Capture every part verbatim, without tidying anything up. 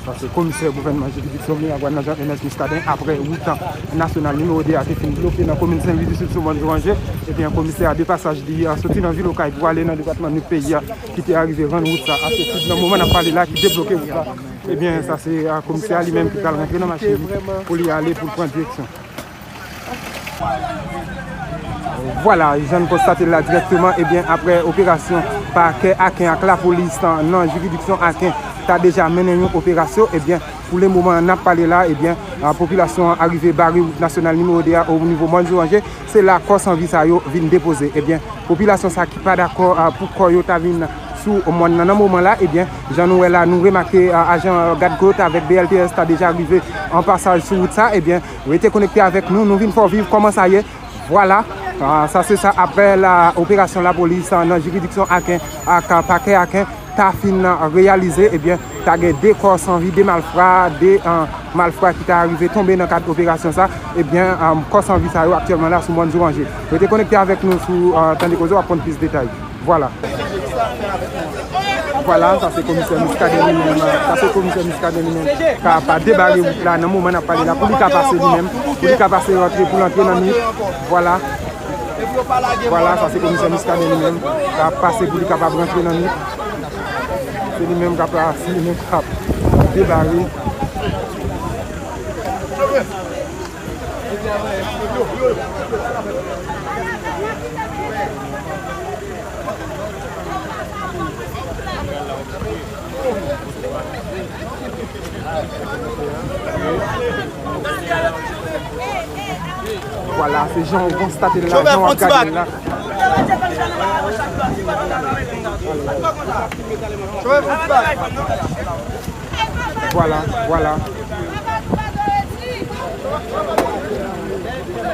Sa se komisè gouvènman jiridiksyon Miragwàn nan, Jean Ernest Muscadin, apre wout nasyonal nimewo de a te fin bloke nan komin Senlwi di Sid sou mòn Zoranje. Ebyen, komisè a de pasaj li a soti nan vil Okay pou ale nan depatman Nip peyi a, ki te arive rann wout sa asesib nan moman n ap pale la, ki debloke wout la. Ebyen, sa se, a, komisè a li menm ki pral rantre nan machin li pou li ale, pou l pran direksyon. Vwala, jan n konstate l la dirèkteman, ebyen, apre operasyon pakè Aken ak lapolis nan jiridiksyon Aken ta deja mennen yon operasyon, ebyen, pou le moman n ap pale la, ebyen, a, popilasyon an arive bare wout nasyonal nimewo de a o nivo mòn Zoranje. Se la kò san vi sa yo vin depoze. Ebyen, popilasyon sa ki pa dakò, a, pou kò yo ta vin sou mòn nan, nan moman la, ebyen, jan nou wè la, nou remake, a, ajan gad kot avèk B L T S ta deja rive an pasaj sou wout sa, ebyen, rete konekte avèk nou, nou vin fè w viv kòman sa ye. Vwala, a, sa se sa apre la operasyon lapolis, a, nan jiridiksyon Aken ak, a, pakè Aken ta fin, a, reyalize, ebyen, ta gen de kò san vi, de malfra, de, a, malfra ki ta rive tonbe nan kad operasyon sa, ebyen, a, kò san vi sa yo aktyèlman la sou mòn Zoranje. Rete konekte avèk nou sou, a, Tande Koze, w ap konn plis detay. Vwala. Vwala, sa se komisè Muscadin li menm. Sa se komisè Muscadin li menm k ap debare wout la nan moman n ap pale la pou li ka pase li menm. Pou li ka pase rantre, pou l antre nan Nip. Vwala. Vwala, sa se komisè Muscadin li menm k ap pase pou li kapab rantre nan Nip. Se li menm k ap, se li menm k ap debare. Vwala, se jan w konstate l la, jan w ap gade l la. Vwala, vwala.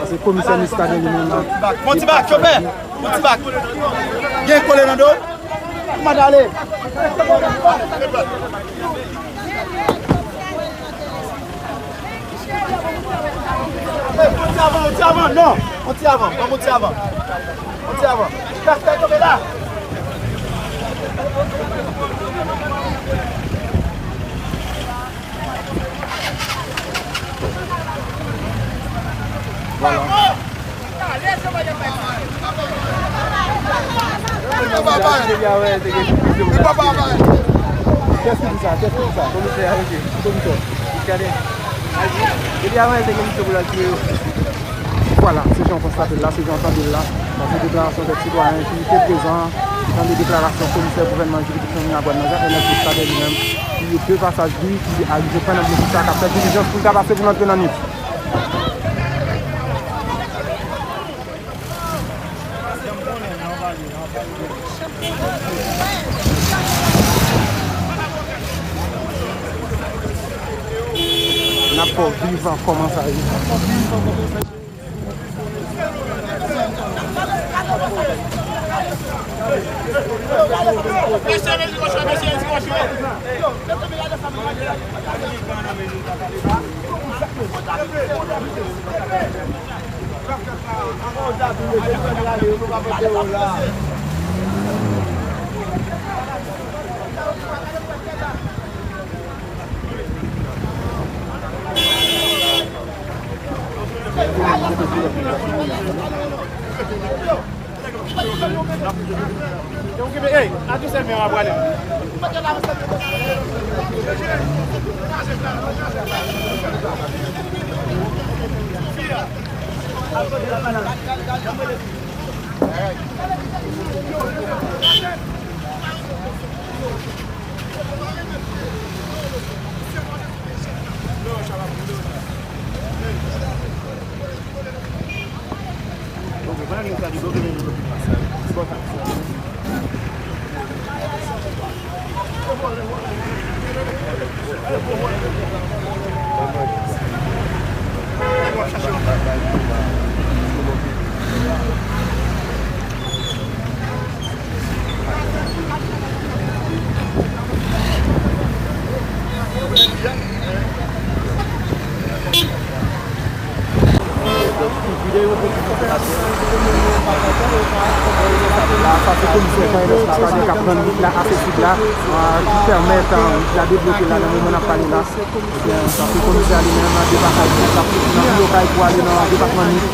Se komisè Muscadin li menm la. Yon ti bak, chofè. Yon ti bak. Gen kole nan do. Kòman ale? Yon ti avan, yon ti avan, non. Yon ti avan, yon ti avan. Yon ti avan. Kas kay tonbe la. Vwala. Kiyès ki di sa? Kiyès ki di sa? Komisè a, ok. Komisè. Gade. Depi avan, se komisè pou l al tiye yo. Vwala, se jan w konstate l la, se jan w tande l la. Sa se deklarasyon kèk sitwayen ki te prezan. Tande deklarasyon komisè gouvènman jiridiksyon Miragwàn nan, Jean Ernest Muscadin li menm, ki de pasaj li, ki arive pran nan moto sa, k ap fè dilijans pou l ta pase pou l antre nan Nip. N ap fè w viv kòman sa ye. La, sa se komisè Jean Ernest Muscadin k ap rann wout la asesib la, a, ki Pèmèt wout la debloke la nan moman n ap pale la. Ebyen, paske komisè a li menm, de pasaj li, l ap soti nan Vilokay pou ale nan depatman Nip.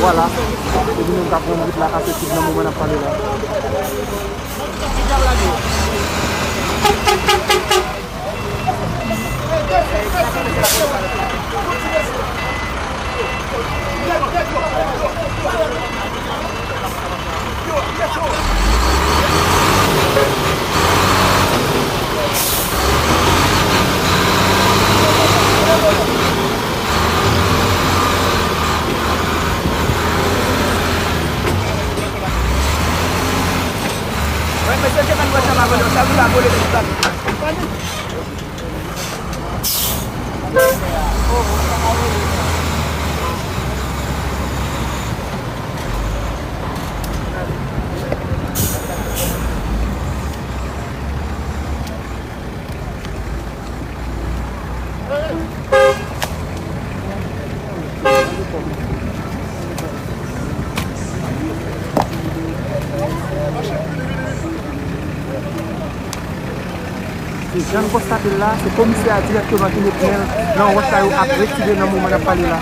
Vwala. Se li menm k ap rann wout la aksesib nan moman n ap pale la. Se jan n konstate l la, se komisè a dirèkteman ki met men l nan wòch la, yo ap retire nan moman n ap pale la.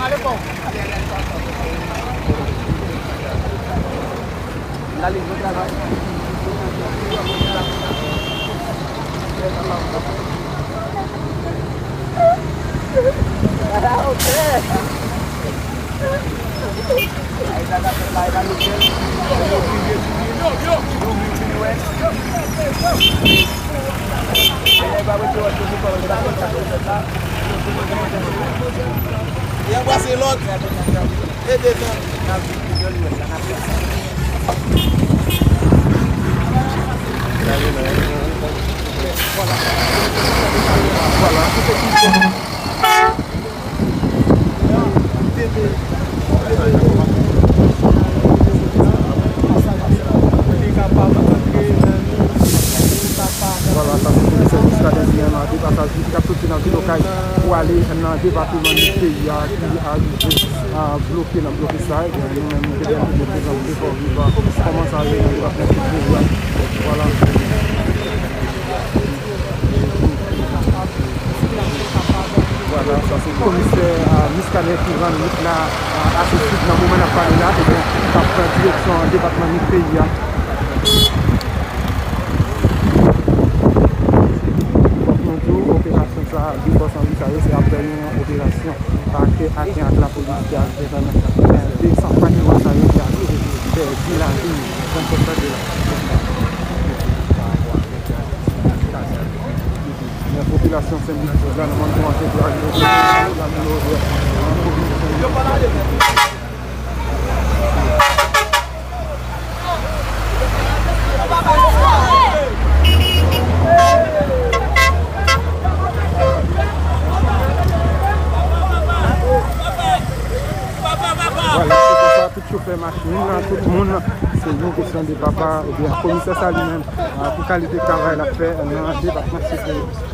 E anbrase lòt. E devan. Vwala. Vwala, sa se komisè Muscadin li menm, de pasaj li ki t ap soti nan vil Okay pou ale nan depatman Nip peyi a, ki arive, a, bloke nan blokis sa. Ebyen, nou menm, nou te gen pou nou prezante pou viv kòman sa ye nan depatman Nip peyi a. Vwala. Vwala, sa se komisè, a, Muscadin ki rann wout la, a, aksesib nan moman n ap pale la, ebyen, k ap pran direksyon depatman Nip peyi a. Fòk nou di w, operasyon sa a, de fòs anvi sa yo, se apre yon operasyon pakè Aken ak lapolis ki al fè kanmenm, e, desann Panyòl sa yo ki al pèdi lavi nan sèktè de la. Men popilasyon Senn Lwis la nan mòn Toranto ki arive la nan lòdè. Vwala, se konsa, tout chofè machin nan, tout moun, se yon kesyon de papa, ebyen, komisè sa li menm, a, pou kalite travay l ap fè nan depatman Sid.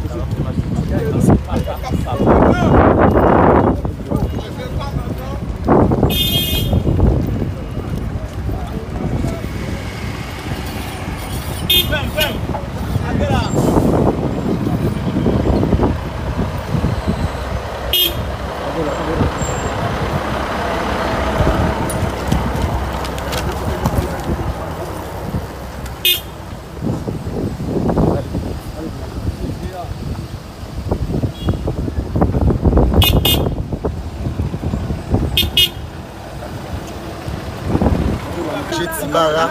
Jeti Mara,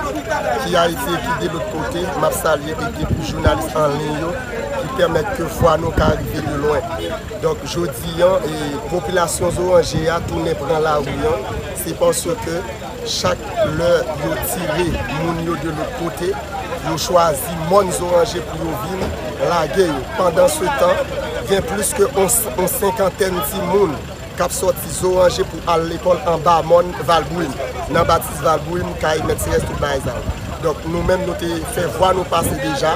ki Ayiti e ki de lòt kote, m ap salye ekip jounalis an liy yo ki pèmèt ke vwa nou ka rive de lwen. Donk, jodi a, e, popilasyon Zoranje a tounen pran lari a, se paske chak lè yo tire moun yo de lòt kote, yo chwazi mòn Zoranje pou yo vin lage yo. Pandansetan, gen plis ke yon, yon senkantèn timoun k ap sòti Zoranje pou al lekòl anba mòn Valbrune, nan Batis Valbrune, kay Mèt Serès, tout bagay sa yo. Donk, nou menm, nou te fè vwa nou pase deja.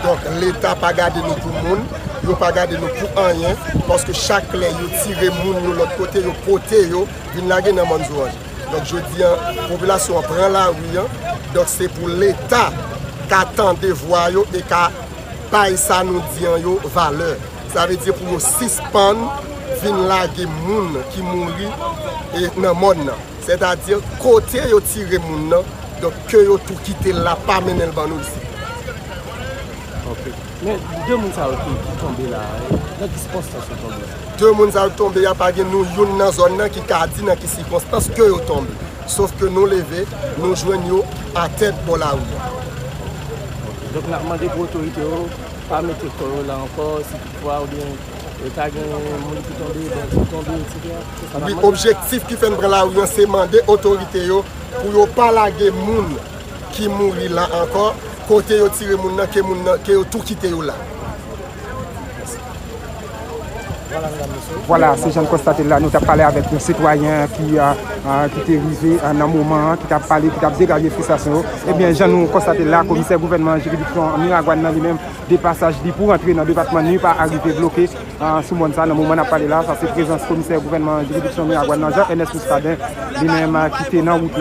Donk, Leta pa gade nou pou moun, yo pa gade nou pou anyen, paske chak lè yo tire moun yo lòt kote, yo pote yo vin lage nan mòn Zoranje. Donk, jodi a, popilasyon an pran lari a. Donk, se pou Leta ka tande vwa yo e ka bay sa nou di an yo valè. Sa vle di pou yo sispann vin lage moun ki mouri e, nan mòn nan. Sètadi, kote yo tire moun nan, donk ke yo tou kite l la, pa mennen l ban nou isit. Ok. Men de moun sa yo ki, ki tonbe la, nan ki sikonstans yo tonbe? De moun sa yo tonbe a, pa gen nou youn nan zòn nan ki ka di nan ki sikonstans ke yo tonbe. Sof ke nou leve, nou jwenn yo atè bò lari a. Donk n ap mande pou otorite yo pa mete kò yo la ankò, si toutfwa, oubyen e, ta gen moun ki tonbe, bandi tonbe, etsetera. Wi, objektif ki fè n pran lari an, se mande otorite yo pou yo pa lage moun ki mouri la ankò, kote yo tire moun nan, ke moun nan, ke yo tou kite yo la. Vwala, se jan n konstate l la, nou t ap pale avèk yon sitwayen ki, a, a, ki te rive, a, nan moman an, ki t ap pale, ki t ap degaje fristrasyon yo. Ebyen, jan nou konstate l la, komisè gouvènman jiridiksyon Miragwàn nan li menm, depasaj li pou rantre nan depatman Nip a arive bloke, a, sou mòn sa. Nan moman n ap pale la, sa se prezans komisè gouvènman jiridiksyon Miragwàn nan, Jean Ernest Muscadin, li menm, a, ki te nan wout la.